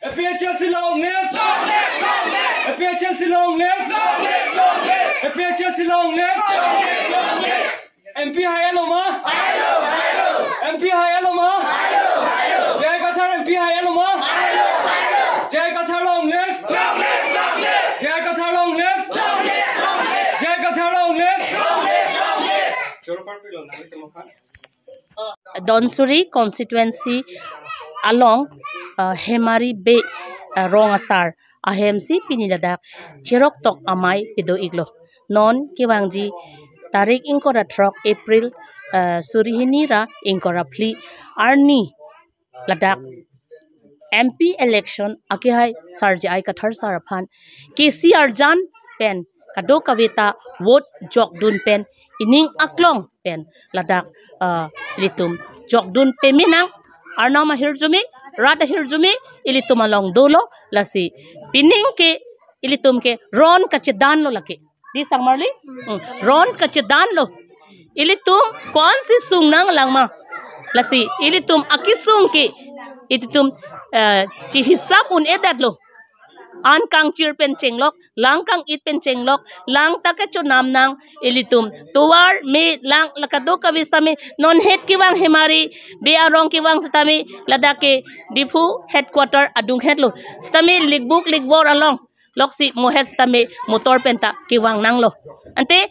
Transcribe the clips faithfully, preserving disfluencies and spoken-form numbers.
APHLC long live! Long live! Long live! APHLC long live! Long live! Long live! APHLC long live! Long live! Long live! MP hai-et lo ma? Hai-lo, hai-lo. MP hai-et lo ma? Hai-lo, hai-lo. J I Kathar MP hai-et lo ma? Hai-lo, hai-lo. J I Kathar long live! Long live, long live. J I Kathar long live! Long live, long live. J I Kathar long live! Long live, long live. Dhansiri constituency along, uh, Hemari Bey, uh, rong asar ahem si pini ladak cheroktok amei kedo-iklo. Non kevangji tarik ingkoi ra throk April, uh, suri hini ra ingkoi ra phli arni ladak MP election akehai sar J I Kathar sar aphan kesi arjan pen kadokave ta vote jokdun pen ining aklong pen ladak, ah, ilitum jokdun pame nang, arnam ahirjume, rat ahirjume ilitum along dolo. Lasi pining ke ilitum ke ron kachedanlo lake. Di sangmarli? Hmm. Ron kachedanlo. Ilitum ko-ansi sung nanglang ma? Lasi ilitum akesung ke ilitum, eh, chihisap un-edetlo. An kangchir pen chenglok, lang kang-it pen chenglok, lang ta kechonam nang ilitum. Tovar me lang la kadokave sitame, non het kevang Hemari Bey arong kevang sitame, ladak ke Diphu headquarter adung hetlo. Sitame likbuk likvor along loksi mo het sitame motor pen ta kevang nanglo. Ante,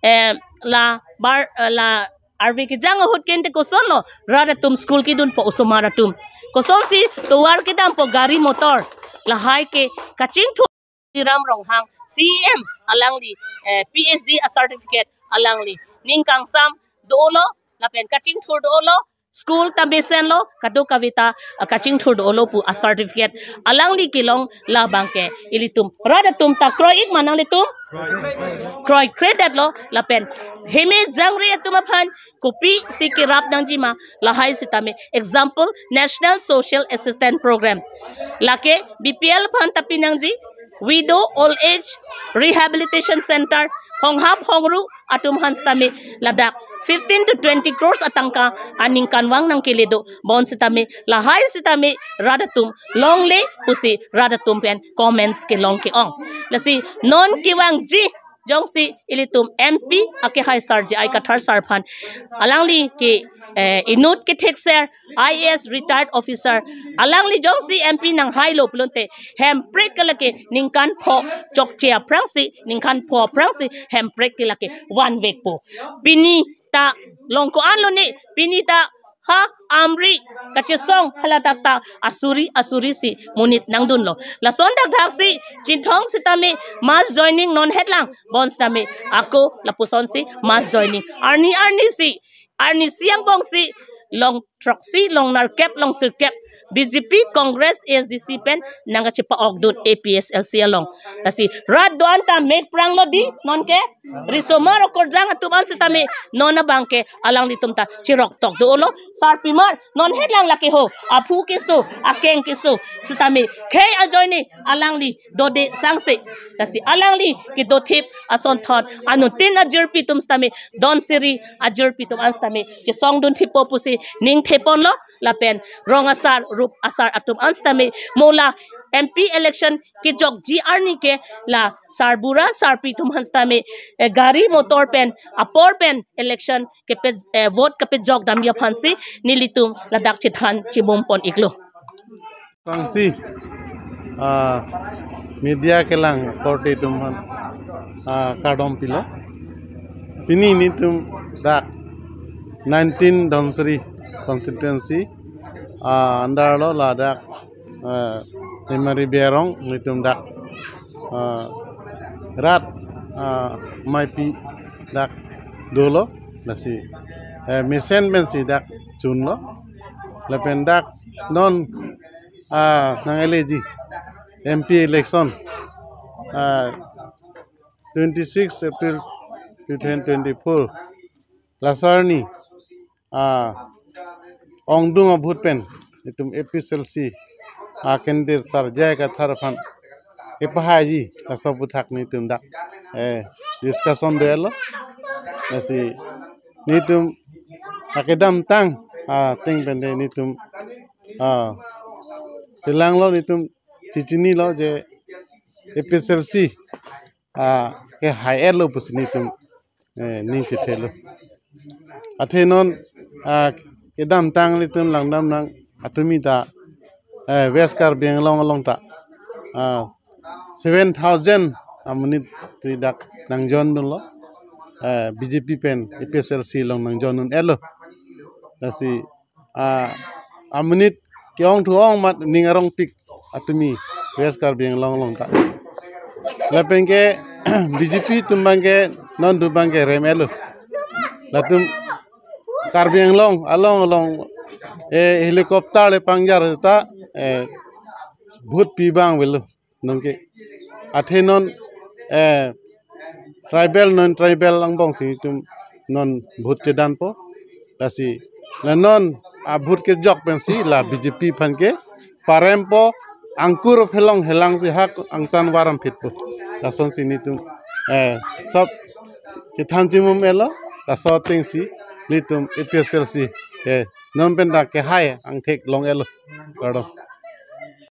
eh, la bar, eh, la arve kejang ahut kente kosonlo, rat atum school kedunpo, osomar atum. Kosonsi tovar kedampo gari motor. Lahai ke kachingthur Tuliram Ronghang, CEM alangli, eh, PhD a certificate alangli ning kangsam dolo, lapen kachingthur dolo, school ta mesenlo, kadokave ta, ah, kachingthur dolo pu a certificate alangli kelong labang ke ilitum rat atum ta kroi-ik ma nanglitum? Kroikredetlo. Lapen heme jangre atum aphan kopisi kerap nangji ma? Lahai sitame example, National Social Assistance Program. Lake BPL aphan ta pinangji, Widow Old Age Rehabilitation Center, honghap hongru atum aphan sitame ladak fifteen to twenty crores atangka aningkanvang nangkele do. Bonsitame lahai sitame rat atum longle pusi rat atum pen comments kelong ke-ong. Lasi non kevangji jongsi ilitum MP akehai sar J I Kathar sar aphan, alangli ke, eh, inut kethekser, IAS retired officer, alangli jongsi MP nanghailo pulote, hemprek ke lake ningkan pho chokche aphrangsi, ningkan pho aphrangsi hemprek ke lake vanvekpo. Pini ta long ko-anlo ne, pini ta ha Amri kachesong haladak ta asuri asuri si monit nangdunlo. Lason dakdak si Chinthong sitame mass joining non hetlang, bonsitame ako lapusonsi mass joining. Arni arni si, arni si angbong si, long throksi, long nerkep, long sirkep, BJP, Congress, ASDC pen nangkachepa-okdun APHLC along. Lasi rat do-an ta mek pranglo di, non ke risomar okorjang atum an sitame non abang ke alanglitum ta cheroktok dolo. Sarpimar non hetlang lake ho, aphu keso, akeng keso sitame khei ajoine alangli dode sangse. Lasi alangli kedothip asonthot anuttin ajirpi atum sitame, Dhansiri ajirpi atum an sitame chesongdun thippo pusi ning theponlo. Lapen rong asar, rup asar atum an sitame, mo la MP election kejokji arni ke la sarbura sarpi atum aphan sitame, eh, gari motor pen apor pen election kepe, eh, vote kepejok damji aphansi nelitum ladak chethan chimum pon-iklo. Tangsi, ah, media kelang korte atum aphan, ah, kardom pilo. Pini nelitum dak nineteen Dhansiri constituency, ah, under lo ladak, ah, Hemari Bey arong nelitum dak, ah, rat, ah, maipi dak dolo, lasi, eh, mesen pensi dak chunlo. Lapen dak non, ah, nang-eleji MP election, ah, twenty-six April two thousand twenty-four, laso arni, ah, ongdung a-vote pen itum APHLC, ah, candidate sar J I Kathar aphan kepahaiji, laso aphuthak nelitum dak, eh, discussion dolo. Lasi nelitum akedamtang, ah, ateng pen de nelitum, ah, Chelang lo, netum chechinilo je A P H L C, ah, kehai-etlo pusi netum, eh, ning chethelo. Athe non, ah, kedamtang ilitum langdamnang, atumi ta, eh, West Karbi Anglong along ta, ah, seven thousand amonit ti dak nang-join dunlo, eh, B J P pen A P H L C along nang-join dun-etlo. Lasi, ah, amonit ke-ong thu-ong amat ning arongpik atumi West Karbi Anglong along ta. Lapen ke B J P atum abang ke non do abang ke rem-etlo. Latum Karbi Anglong along along, eh, helicopter le pangjar ta, eh, vote pi abang avelo. Nonke, athe non, eh, tribal non tribal angbong si netum non vote chedanpo. Lasi la non a-vote kejok pensi la B J P aphan ke parempo, angkur phelong helang si hak angtan varam phitpo. Lasonsi netum, eh, sob chethan chimum-etlo. Laso atengsi netum A P H L C, eh, non pen ta kehai angthek long-etlo. Kardom.